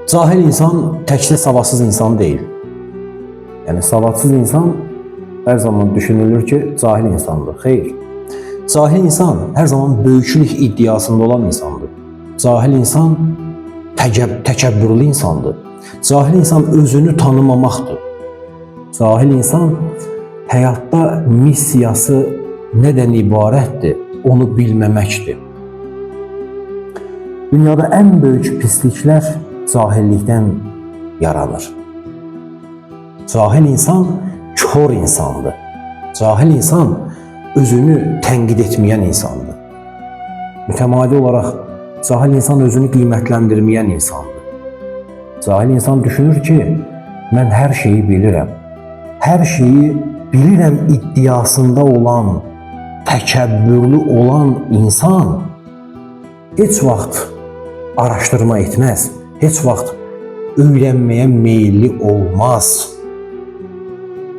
Cahil insan təkcə savadsız insan deyil. Yəni savadsız insan hər zaman düşünülür ki, cahil insandır. Xeyr. Cahil insan hər zaman böyüklük iddiasında olan insandır. Cahil insan təkəbbürlü insandır. Cahil insan özünü tanımamaqdır. Cahil insan həyatda missiyası nədən ibarətdir, onu bilməməkdir. Dünyada ən böyük pisliklər cahillikdən yaranır. Cahil insan kor insandır. Cahil insan özünü tənqid etməyən insandır. Mütəmadi olaraq cahil insan özünü qiymətləndirməyən insandır. Cahil insan düşünür ki, mən hər şeyi bilirəm. Hər şeyi bilirəm iddiasında olan, təkəbbürlü olan insan heç vaxt araşdırma etməz, heç vaxt öyrənməyə meyilli olmaz.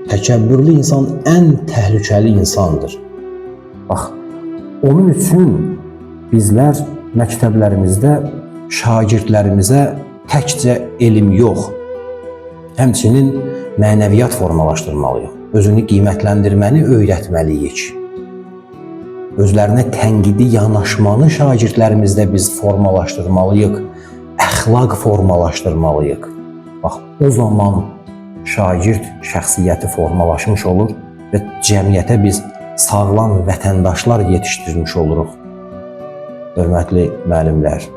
Təkəbbürlü insan ən təhlükəli insandır. Bax, onun üçün bizlər məktəblərimizdə şagirdlərimizə təkcə elm yox, həmçinin mənəviyyat formalaşdırmalıyıq. Özünü qiymətləndirməni öyrətməliyik. Özlərinə tənqidi yanaşmanı şagirdlərimizdə biz formalaşdırmalıyıq. Əxlaq formalaşdırmalıyıq. Bax, o zaman şagird şəxsiyyəti formalaşmış olur və cəmiyyətə biz sağlam vətəndaşlar yetişdirmiş oluruq. Hörmətli müəllimlər.